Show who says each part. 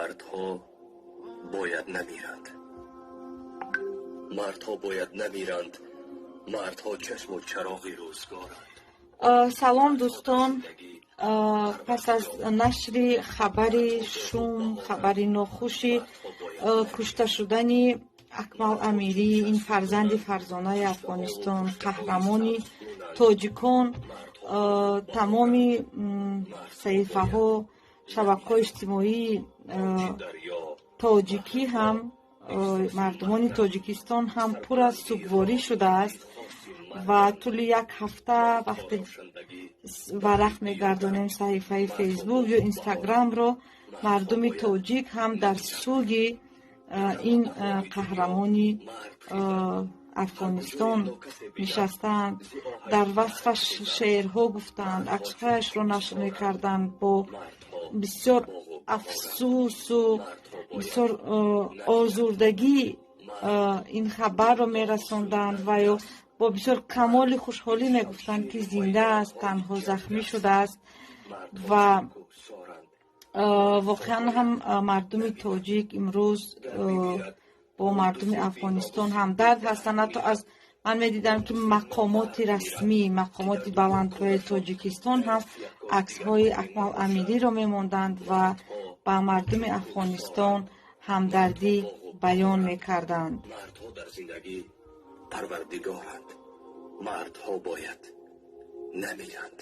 Speaker 1: Мардҳо бояд намиранд. Мардҳо бояд намиранд. Мардҳо чашму чароғи рӯзгоранд.
Speaker 2: Салом, дӯстон. Пас аз нашри хабари шум, хабари нохуши кушта шудани Акмал Амирӣ, ин фарзанди фарзонаи Афғонистон, қаҳрамони тоҷикон, тамоми саҳифаҳо, шабакаҳои иҷтимоии тоҷикӣ ҳам, мардумони Тоҷикистон ҳам пур аз сугворӣ шудааст ва тӯли як ҳафта вақте варақ мегардонем саҳифаи Фейсбук ё Инстаграмро, мардуми тоҷик ҳам дар суги ин қаҳрамони Афғонистон нишастаанд, дар васфаш шеърҳо гуфтанд, аксҳояшро нашр мекарданд, бо бисёр афсӯсу бисёр озурдагӣ ин хабарро мерасонданд ва ё бо бисёр камоли хушҳолӣ мегуфтанд, ки зинда аст, танҳо захмӣ шудааст. Ва воқеан ҳам мардуми тоҷик имрӯз бо мардуми Афғонистон ҳамдард ҳастанд. Ҳатто аз ман медидам, ки мақомоти расмӣ, мақомоти баландпояи Тоҷикистон ҳам аксҳои Акмал Амириро мемонданд ва ба мардуми Афғонистон ҳамдардӣ баён мекарданд.
Speaker 1: Мардҳо дар зиндагӣ парвардигоранд. Мардҳо бояд намиранд.